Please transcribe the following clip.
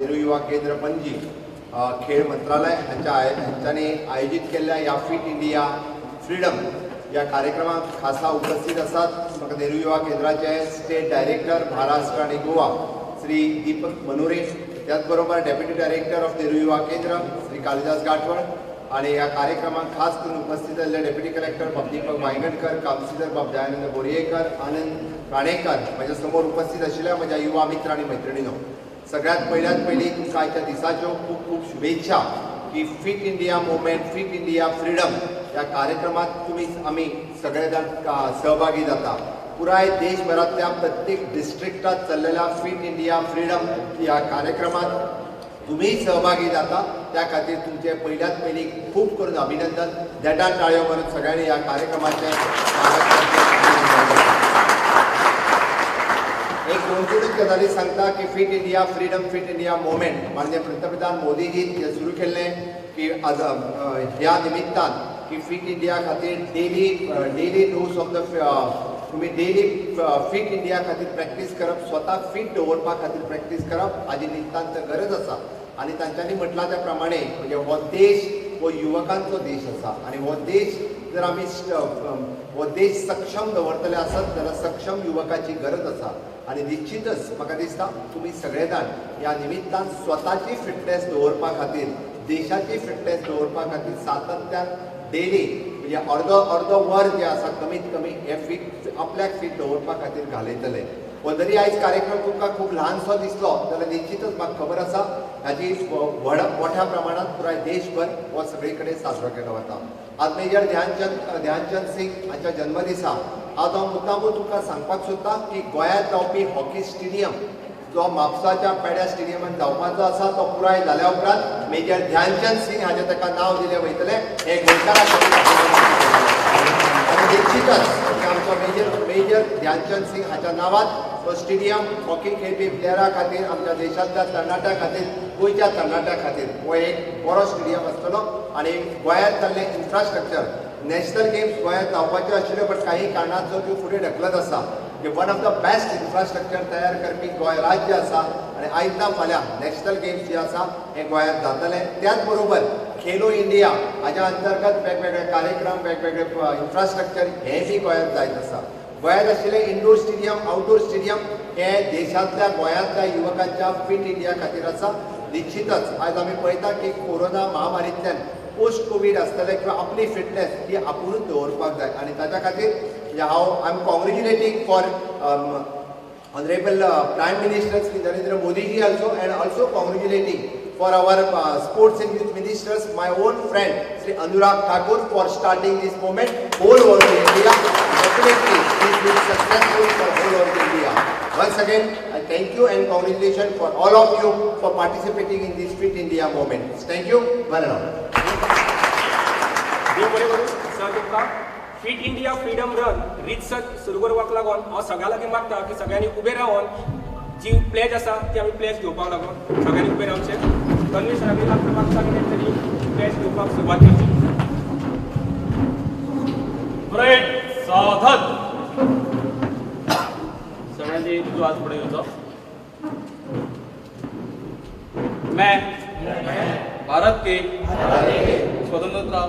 नेहरू युवा केंद्र पणजी, खेळ मंत्रालय हांच्या हांच्यांनी आयोजीत केल्ल्या ह्या फिट इंडिया फ्रीडम ह्या कार्यक्रमाक खासा उपस्थित आसात म्हाका नेहरू युवा केंद्राचे स्टेट डायरेक्टर महाराष्ट्र आनी गोवा श्री दीपक मनोरे, त्याच बरोबर डेप्युटी डायरेक्टर ऑफ नेहरू युवा केंद्र श्री कालिदास गाठवळ आणि ह्या कार्यक्रमाक खास करून उपस्थित आसले डेप्युटी कलेक्टर बाब दीपक वायंगणकर, काउन्सिलर बाब दयानंद बोरयेकर, आनंद काणेकर, म्हज्या समोर उपस्थित आशिल्ल्या म्हज्या युवा मित्र आनी मैत्रिणीनो, सगळ्यात पयल्यात पयलीं तुमकां आयच्या दिसाच्यो खूब खूब शुभेच्छा की fit India movement, fit India freedom ह्या कार्यक्रमात तुमी आमी सगळे जाण सहभागी जाता. पुराय देशभरांतल्या प्रत्येक डिस्ट्रिक्टात चल्लेल्या फिट इंडिया फ्रीडम ह्या कार्यक्रमात तुमी सहभागी जाता, त्या खातीर तुमचे पयल्यात पयलीं खूब करून अभिनंदन. देडान टाळयो मारून सगळ्यांनी ह्या कार्यक्रमाचें स्वागत करचें. एक दोन तीनच गजाली सांगता की fit India freedom, fit India movement माननीय पंतप्रधान मोदीजीन हें सुरू केल्लें की आज ह्या निमित्तान की फिट इंडिया खातीर डेली डोस ऑफ the तुमी डेली फिट इंडिया खातीर प्रॅक्टीस करप, स्वताक फिट दवरपा खातीर प्रॅक्टीस करप हाजी नितांत गरज आसा. आनी तांच्यांनी म्हटलां त्या प्रमाणे म्हणजे हो देश हो युवकांचो देश आसा आनी हो देश जर आमी हो देश सक्षम दवरतले आसत जाल्यार सक्षम युवकाची गरज आसा. आनी निश्चितच म्हाका दिसता तुमी सगळे जाण ह्या निमित्तान स्वताची फिटनेस दवरपा खातीर, देशाची फिटनेस दवरपा खातीर सातत्यान डेली म्हणजे अर्दो अर्दो वर जें आसा कमीत कमी हे फिट आपल्याक फिट दवरपा खातीर घालयतले. हो जरी आयज कार्यक्रम तुमकां खूब ल्हानसो दिसलो जाल्यार निश्चितच म्हाका खबर आसा हाजी व्हड मोठ्या प्रमाणात पुराय देशभर हो सगळे कडेन साजरो केलो वता. आज मेजर ध्यानचंद सिंग हांच्या जन्मदिसा आज हांव मुद्दामून तुमकां सांगपाक सोदतां की गोंयांत जावपी हॉकी स्टेडियम जो म्हापसाच्या पेड्या स्टेडियमान जावपाचो आसा तो पुराय जाल्या उपरांत मेजर ध्यानचंद सिंग हाजें ताका नांव दिलें वयतलें हें गोंयकारां खातीर. आनी निश्चितच आमचो मेजर मेजर ध्यानचंद सिंग हाच्या नांवान तो स्टेडियम हॉकी खेळपी प्लेयरा खातीर, आमच्या देशांतल्या तरणाट्या खातीर, गोंयच्या तरणाट्या खातीर हो एक बरो स्टेडियम आसतलो. आनी गोंयांत जाल्लें इन्फ्रास्ट्रक्चर, नॅशनल गेम्स गोंयांत जावपाच्यो आशिल्ल्यो बट काही कारणाचो त्यो फुडें ढकलत आसा. म्हणजे one of the best infrastructure तयार करपी गोंय राज्य आसा आनी आयज ना फाल्यां नॅशनल गेम्स जे आसा हे गोंयांत जातले. त्याच बरोबर खेलो इंडिया हाज्या अंतर्गत वेगवेगळे कार्यक्रम, वेगवेगळे इन्फ्रास्ट्रक्चर हें बी गोंयांत जायत आसा. गोंयांत आशिल्ले इनडोर स्टेडियम, आउटडोर स्टेडियम हे देशांतल्या गोंयांतल्या युवकांच्या फिट इंडिया खातीर आसा. निश्चितच आयज आमी पळयता की कोरोना महामारींतल्यान पोस्ट कोवीड आसतलें किंवा आपली फिटनेस ही आपुणूच दवरपाक जाय आनी ताच्या खातीर म्हणजे हांव I am congratulating for honourable Prime Minister Shri Narendra Modi ji also and also congratulating for our sports and youth ministers, my own friend Shri Anurag Thakur, for starting this movement whole over the India. Definitely this will be successful for whole over the India. Once again, I thank you and congratulations for all of you for participating in this Fit India movement. Thank you. One and all. देव बरें करूं sir तुमकां. Fit India freedom run रितसर सुरू करपाक लागून हांव सगळ्यां लागीं मागता की सगळ्यांनी उबें रावन जी प्लेज आसा ती आमी प्लेज घेवपाक लागून सगळ्यांनी उबें रावचें. तन्वी सरांनी लागता मागता की तेंच्यांनी प्लेज घेवपाक सुरवात करची. परेड सावधान. सगळ्यांनी तुजो हात फुडें घेवचो. मैं भारत के स्वतंत्रता